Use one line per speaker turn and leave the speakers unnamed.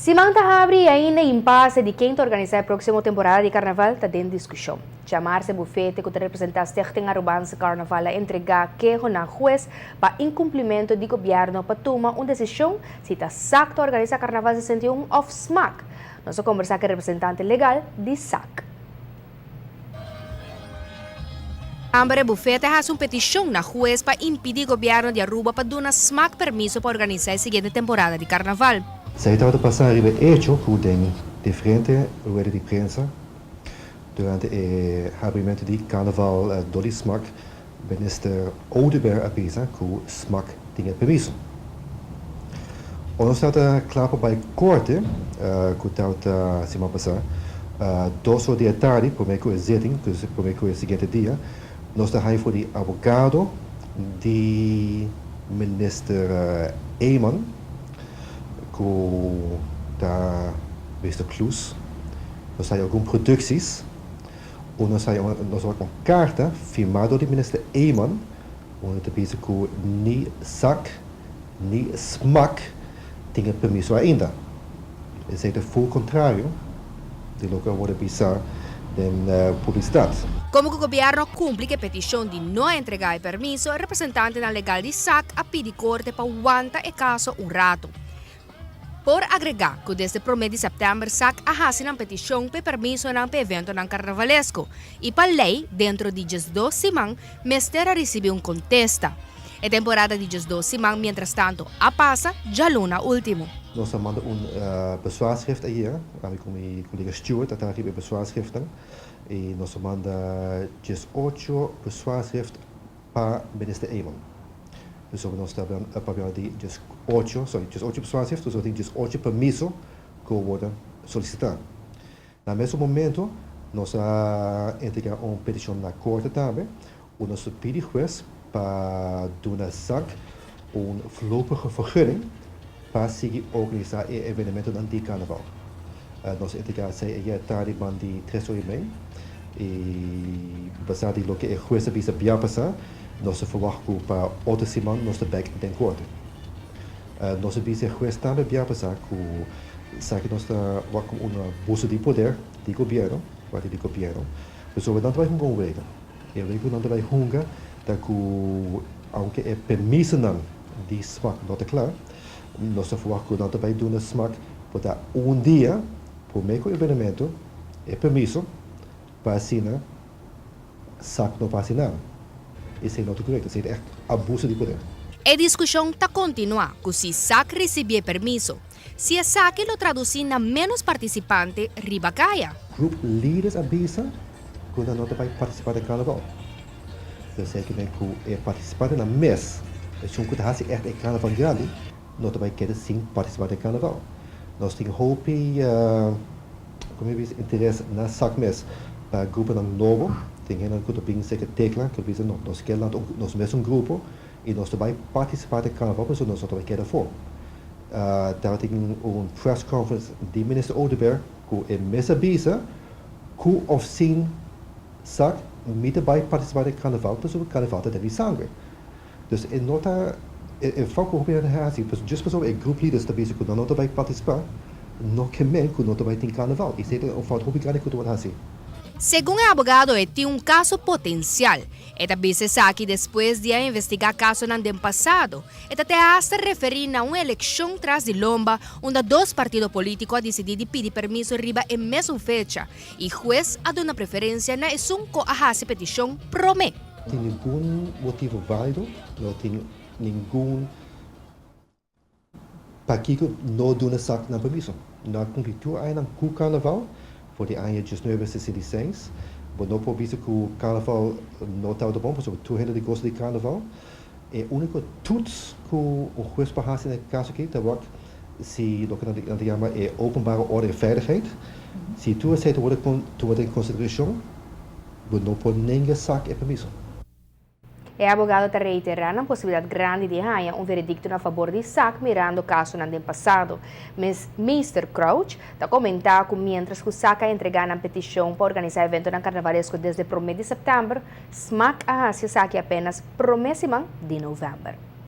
Siman ta habri y ainda impase di ken ta organisa e proximo temporada di Carnaval ta den discusion. Djamars e bufete cu ta representa Stichting Arubaanse Carnaval a entrega keho na hues pa incumplimento di gobierno pa tuma un decision si ta sac ta organisa Carnaval 61 of smac. Nos a combersa cu e representante legal di sac. Amber e bufete a hasi un petishon na hues pa impidi gobierno di Aruba pa duna smac permiso pa organisa e siguiente temporada di carnaval.
Esaki tabata pasa riba e echo ku den diferente rueda di prensa durante e habrimentu di karnaval dor di smac, Minister Oduber a bisa ku smac tin e permiso. Ora nos tabata kla pa bai korte, ku tabata siman pasá, dos or di e tardi, promé ku e zitting, promé ku e siguiente dia, nos ta haña for di abogado di Minister Eman, ku ta Mister Kloes, nos haña algun producties, un nos haña nos wak un karta firmá dor di Minister Eman, unda ta bisa ku ni sak, Ni smac tin e permiso ainda. Esei ta ful contrario di loke a worde bisa den publicidad.
Como cu gobierno a cumpli cu e peticion di no a entrega e permiso, e representantenan legal di sac a pidi corte pa wanta e caso un rato. Por agrega cu desde prome di september sac a haci nan peticion pa e permisonan pa e eventonan carnavalesco y pa ley dentro di 12 siman mester a ricibi un contesta. E temporada di 12 siman mientrastanto a pasa djaluna ultimo.
Nos a manda un bezwaarschrift ayer, ami ku mi kolega Stuart a traha riba e bezwaarschriftnan i nos a manda 18 bezwaarschrift pa Minister Eman. Pasobra nos ta papia di 18, sorry, 18 bezwaarschrift, pasobra tin 18 permiso ku a wòrdu solisitá. Na mesun momento nos a entrega un petishon na korte tambe unda nos ta pidi hues pa duna SAC un voorlopige vergunning pa sigui organisa e evenementonan di karnaval. Nos a entrega esei ayer tardi ban di tres ora i mei i basá di loke e hues a bisa bia pasá nos ta ferwagt ku pa otro siman nos ta bek den korte. Nos a bisa e hues tambe bia pasá ku esaki nos ta wak komo un abuso di poder di gobierno, parti di gobierno, pasobra nan ta bai hunga un wega. E wega ku nan ta bai hunga ta ku aunke e permisonan di smak no ta kla, nos ta ferwagt ku nan ta bai duna smak por ta un dia promé ku evenemento e permiso pa asina Sak no pa hasi nada. Esei no ta korekto, esei ta ègt abuso di poder.
E diskushon ta kontinuá ku si sak risibí e permiso, si esaki lo tradusí na ménos partisipante riba kaya.
Group leaders a bisa ku nan no ta bai partisipá den karnaval. Esei ke men ku e partisipantenan mes, esun ku ta hasi ègt e karnaval grandi, no ta bai keda sin partisipá den karnaval. Nos tin hopi. Como mi bisa interes na sak mes pa gruponan nobo, tin hendenan cu ta bin seca tecla cu ta bisa no, nos kier lanta nos mesun grupo y nos ta bay participa den carnaval pasobra nos no ta bay keda afo. Tabatin un press conference di Minister Oduber cu e mes a bisa cu of sin sak mi ta bay participa den carnaval pasobra carnaval ta den mi sangre. Dus e no ta e fout ku hopi hende hasi, just pasobra e group leaders ta bisa ku nan no ta bai partisipá, no ke men ku no ta bai tin karnaval. Esei ta un fout hopi grandi ku ta wòrdu hasi.
Segun e abogado e tin un kaso potensial. E ta bisa esaki despues di a investigá kasonan den pasado. E ta te hasta referí na un elekshon tras di lomba unda dos partido polítiko a disidí di pidi permiso riba e mesun fecha i hues a duna preferensia na esun ku a hasi petishon promé.
Tin ningun motivo válido, no tin ningun pakiko no duna sak nan permiso. No a kumpli tur añanan ku karnaval for di aña 1966. Bo no por bisa ku karnaval no tabata bon pasobra tur hende di gosa di karnaval. E úniko toets ku un hues por hasi na e kaso aki ta wak si loke nan ta yama e openbare orde en veiligheid. Si tur esei ta wòrdu tuma den konsiderashon, Bo no por nenga sak e permiso.
E abogado ta reiterá nan posibilidat grandi di haña un veredikto na fabor di sak mirando kasonan den pasado. Mes Meester Crouch ta komentá ku miéntras ku sak a entregá nan petishon pa organisá eventonan karnavalesko desde promé di sèptèmber, smak a hasi esaki apénas promé siman di novèmber.